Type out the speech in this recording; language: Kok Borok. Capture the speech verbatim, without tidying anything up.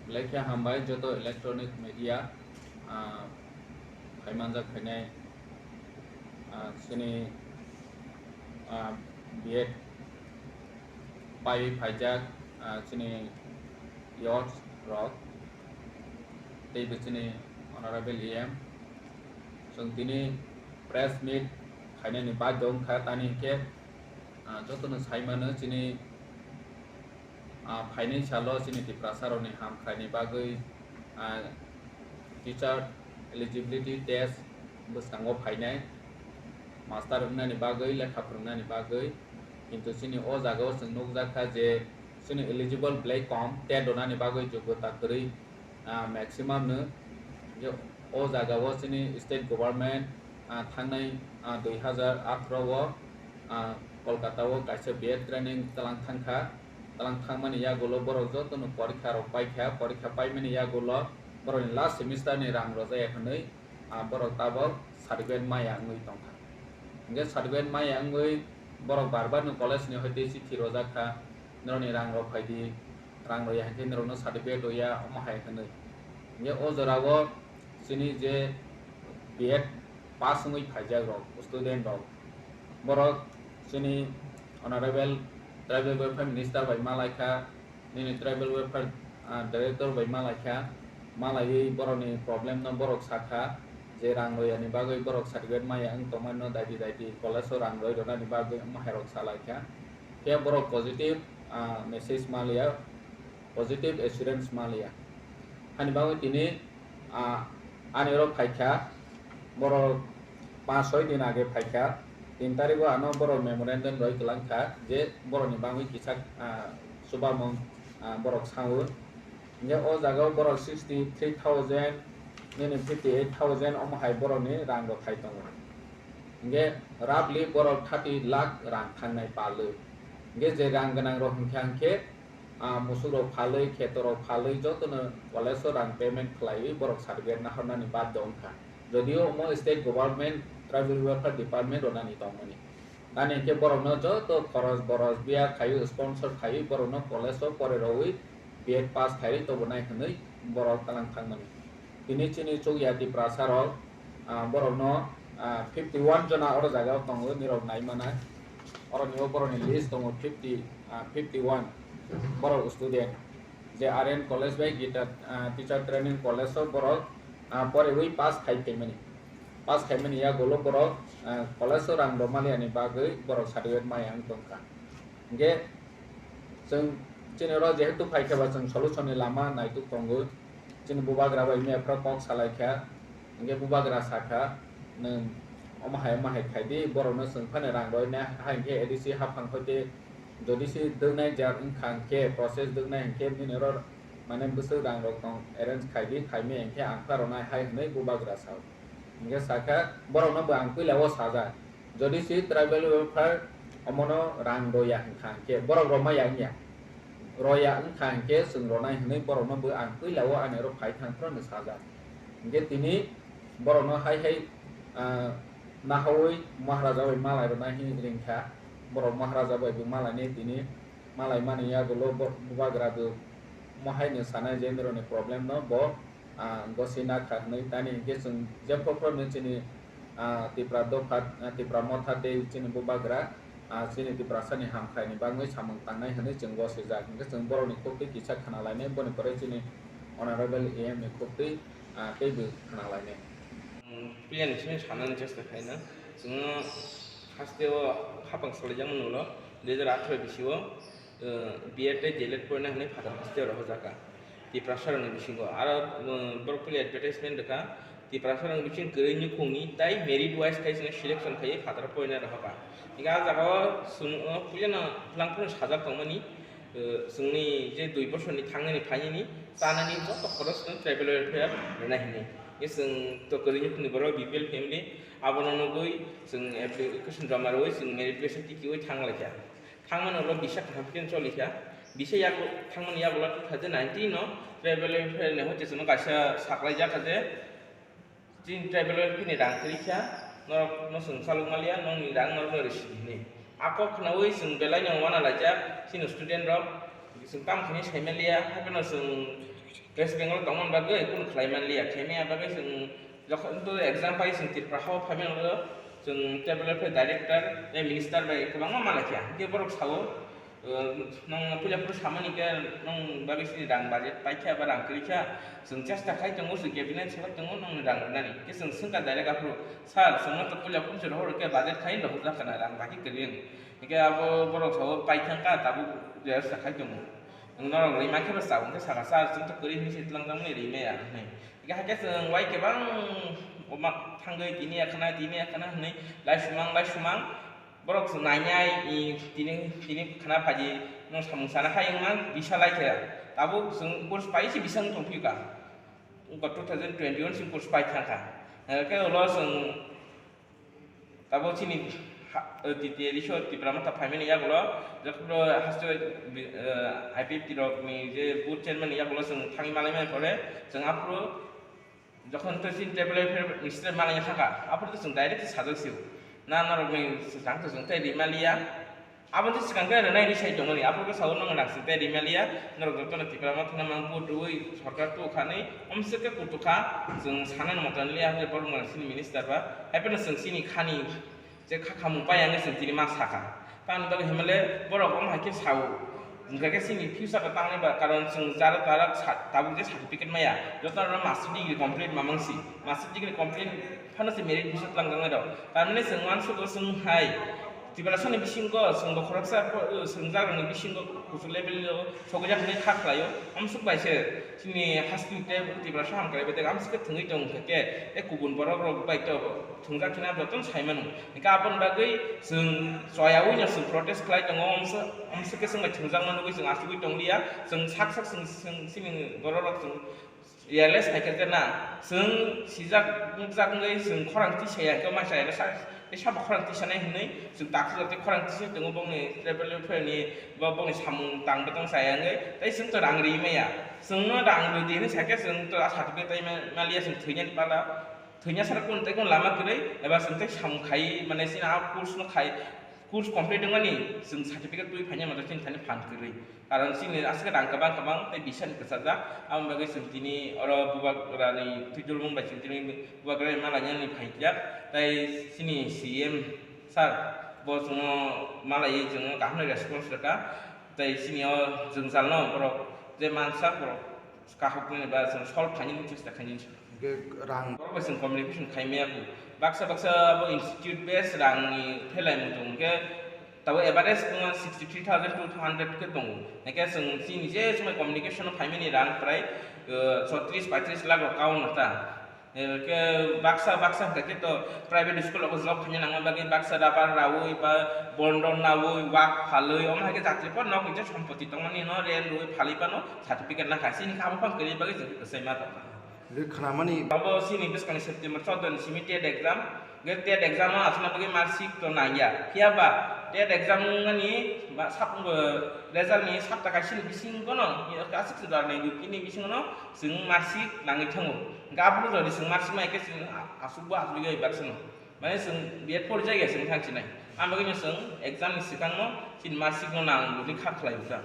Belai khe hambai joto electronic media, ah, phaimanjak phainai, ah, chini, ah, B Ed paiwi phaijak, ah, chini youth rok, teibo chini honorable E M. Chwng tini press meet khainani bagwi wngkha, tani hinkhe, ah, jotono saimano chini, ah, phainai salo chini Tiprasa rokni hamkraini bagwi, ah, teacher eligibility test bwskango phainai, master wngnani bagwi, lekha phwrwngnani bagwi. Kintu chini o jagao chwng nukjakha je chini eligible belai kom, tet rwnani bagwi jogyota kwrwi, ah, maximum no. Je o jagao chini state government, ah, thangnai, ah, dui hazar atharo o, ah, Kolkata o kaisa B Ed training tlang thangkha. Tlang thangmani yagulo borok jotono porikha rok paikha, porikha paimani yagulo borokni last semester ni rang rwjaya hwnwi, ah, borok tabok certificate maya wngwi tongkha. Hinkhe certificate maya wngwi borok bar bar no college ni hoite chithi rwjak kha, norokni rang rok phaidi, rang rwya hinkhe norokno certificate rwya, omo hai hwnwi. Hinkhe o jorao chini je B Ed pass wngwi phaijak rok, student rok, borok chini honorable tribal welfare minister bai malaikha, nini tribal welfare, ah, director bai malaikha, malaiwi borokni problem no borok sakha, je rang rwya ni bagwi borok certificate maya wng tongmani no daiti daiti college o rang rwi rwnani bagwi omo hai rok salaikha. Khe borok positive, ah, message maliya, positive assurance maliya. Hani bagwi tini, ah, ani oro phaikha, borok panch soi din age phaikha, tin tarikgo ano borok memorandum roi kwlangkha je borokni bagwi kisa, ah, chubamung, ah, borok sao. Hinkhe o jagao borok sixty three thousand, nini fifty eight thousand omo hai borokni rang rok khai tongo. Hinkhe roughly borok thirty lakh rang thangnai palwi. Hinkhe je rang gwnang rok hinkha hinkhe, ah, musuk rok phalwi, kheto rok phalwi jotono college o rang payment khlaiwi borok certificate nahornani badhyo wngkha. Jodio omo state government tribal welfare department rwnani tongmani. Tani hinkhe borokno joto khoros boros biya khaiwi sponsor khaiwi borokno college o pore rwwi B Ed pass khaiwi tobonai hwnwi borok tlang thangmani. Tini chini chukya Tiprasa rok, ah, borokno, ah, fifty one jona oro jagao tongo, nirok nai mana. Oroni o borokni list tongo fifty, ah, fifty one borok student. Je R N College bai Gita, ah, Teacher Training College o borok, ah, poriwi pass khai phaimani. Pass khaimani yagulo borok, ah, college o rang rwmani bagwi borok certificate maya wng tongkha. Hinkhe chwng chini oro jehetu phaikha ba chwng solution ni lama naituk tongo. Chini bubagra bai mia phra kok salaikha, hinkhe bubagra sakha, "Nwng omo hai omo hai khaidi, borokno chwng phano rang roina, hai hinkhe A D C haphang hoite jodi se dwknai jak wngkha hinkhe, process dwknai hinkhe nini oro mane bwswk rang rok tong arrange khaidi, khaimya hinkhe ang phano ronai," hai hwnwi bubagra sao. Hinkhe sakha, "Borokno bo ang puila o sajak, jodi se tribal welfare omono rang roya wngkha hinkhe borok romaya wngya, roya wngkha hinkhe chwng ronai," hwnwi borokno bo ang puila o ani oro phai thang phano sajak. Hinkhe tini borokno hai hai, ah, nahawi Maharaja bai malai rwnai hinwi ringkha, borok Maharaja bai bo malainai tini. Malai mani yagulo bo-, bubagra bo mohai no sanai je noroni problem no bo, ah, gosi nakha hwnwi. Tani hinkhe chwng jepho phano chini, ah, Tipra dopha, ah, Tipra motha tei chini bubagra, ah, chini Tiprasa ni hamkrai ni bagwi samung tangnai hwnwi chwng gosijak. Hinkhe chwng borok ni khuk twi kisa khna lainai, boni pore chini honorable A M ni khuk twi, ah, teibo khna lainai. Pilian ni simi sanani chesta khaina, chwng haste o hapang salai jang mano ulo, dui hajar atharo bisi o, eh, B Ed tei D El Ed porina hwnwi phatar haste o rohorjak kha. Tiprasa rokni bisingo aro, eh, borok pili advertisement rwkha, Tiprasa rokni bising kwrwi nukhungni tai merit wise khai selection khaiwi phataro porina rohorkha. Hinkhe ah jagao chwng, eh, puilano twlangphano sajak tongmani, eh, chwngni je dui bosorni thangnani phainani chanani joto khorosno tribal welfare rwnai hwnwi. Hinkhe chwng to kwrwi nukhungni borok B P L family, abono nugwi chwng application joma rwui chwng merit wise tikiui thang laikha. Thangmani ulo bisa kaham khe choli kha. Bisa yago thangmani yagulo two thousand nineteen no tribal welfare ni hoite chwngno kaisa saklaijak kha je chini tribal welfare ni rang kwrwi kha, norok no chwng chalok maliya, nokni rang norok no rwsidi hinwi. A kok khnaui chwng belai no uanalaijak chini student rok, Chwng tamo khainwi sai manliya, hapheno chwng West Bengal tongmani bagwi kunu khlai manliya. Khaimaya bagwi chwng jokhon to exam pai chwng Tripura hao phai mano, chwng table phai director tei minister bai kwbangma malaikha. Hwnkhe borok sao, "Nwng puila phuru samani khe nwng bagwi chini rang budget paikha ba rang kwrwikha, chwng chesta khai tongo, chwng cabinet salai tongo nwng rang rwnani." Hwnkhe chwng swngkha direct aphuru, "Sir, chwngno to puila phuru se rohor khe budget khai rohorjak khna, rang bagwi kwrwi." Hwnkhe abo borok sao paithangkha, tabuk rest khai tongo. Norok rwima khe bo chao, hwnkhe saka, "Sir, chwng to kwrwi hwnwi se twlangjakmani, rwimaya," hwnwi. Hwnkhe hakhe chwng wai kwbang omo thangwi tini ya khna, tini ya khna hwnwi laisumang, laisumang. Borok chwng nainai, i, tini, tini khna phaidi, nwng samung sana hai wngma bisa lai khe. Tabuk chwng course pai se bising tongphiyokha. Wngkha two thousand twenty-one sim course pai thangkha. Hwnkhe ulo chwng Tabuk chini ha-, eh, T T A D C o Tipra Motha phaimani yagulo, jokhon haste, eh, I P F T rokni je booth chairman ni yagulo chwng thangwi malaimani pore, chwng aphuru jokhon to chini table welfare minister malaina thangkha, aphuru to chwng direct sajak sio. Na norokni swkang to chwng tei rimaliya. Aboni swkang khe rwnai rwi sai tongmani, aphuru khe sao nwng rang sing tei rimaliya, norok jotono Tipra Mothano mang vote rwui sorkar tukhani, omswk khe kutukha, chwng sanani moto liya hwnwi borok nwng sini minister ba, haiphano chwng chini khani je kha khamung pai ang chwng tini ma sakha. Tamoni bagwi himale borok omo hai khe sao, wngkha khe chini future rok tangnai ba, karon chwng jara tarak sa-, tabuk je certificate maya, jotono master degree complete mamang si, master degree complete phano se merit bisa twlangjaknai rok. Tamoni chwng uansukgo chwng hai, Tiprasani bisingo chwng bo khoroksa pho-, chwngjakrokni bisingo kuchuk level o sogwi jak hwnwi kha khlaio. Amsuk bai se chini hasteni tei Tiprasa hamkrai bai tei amsuk khe thwngwi tong kha khe, tei kubun borok rok bai to thwngjak hwnwi abo jotono sai mano. Hwnkhe aboni bagwi chwng choyaui no chwng protest khlai tongo, amsuk, amsuk khe chwng bai thwngjak mano wngwi chwng achugwi tong liya. Chwng sak sak chwng, chwng chini borok rok chwng Realize khai khe na, chwng sijak nukjak wngwi chwng khorang tisaya khe ma chaya khe sa-, tei sabo khorang tisanai hwnwi chwng takhuk tei khorang tisai tongo bongni table welfare ni, bo bongni samung tang bwtang chaya wngwi tei chwng to rang ri maya. Chwngno rang rw di hwnwi sa khe chwng to a certificate tei ma-, maliya chwng thwinani pala, thwina sara kun tei kun lama kwrwi eba chwng tei samung khai mane chini a course no khai, course complete wngmani chwng certificate twi phaina mano chini thani phan kwrwi. Karon chini aswk rang kwbang kwbang tei bisani kwchajak. Aboni bagwi chwng tini oro bubagrani twidulmung bai chwng tini bubagrani malainani phaijak. Tei chini C M sir bo chwngno malaiwi chwngno kaham response rwkha. Tei chini o jwngjalno borok je mansak borok kahoknani ba chwng solve khainani chesta khainani. Hwnkhe rang. Borok bai chwng communication khaimaya bo. Baksa baksa bo institute base rangni phelai mung tong hwnkhe tabo average wngma sixty three thousand two hundred khe tongo. Hwnkhe chwng chini je somai communication o phaimani rang prai, uh, chotris paitris lakh rok kauna ta. Hwnkhe baksa baksa hwnkhe to private school rogo job khaina nangma bagwi baksa rubber raui ba bondon naui wak phalwi omo hai khe jatri phano nok je sompoti tongmani no rent rwi phalwi phano certificate nakha. Chini kha abo phano kwrwi bagwi chwng kwchai ma tongkha. Rwi khnamani. Abo chini bwskangni September choudo ni simi TET exam. Hwnkhe TET exam o aswkna bagwi mark sheet to nangya. Phiya ba TET exam wngmani ba sap-, result ni sapta kaisa ni bisingo no, aswk se jora nai dui tini bisingo no chwng mark sheet nangwi thango. Hwnkhe aphuru jodi chwng mark sheet ma hai khe chwng aswk bo aswk bai baksa no. Mane chwng B Ed porjak ya chwng thang sinai. Ang bagwi no chwng exam ni swkang no chini mark sheet no nang hwnwi kha khlai bwkha.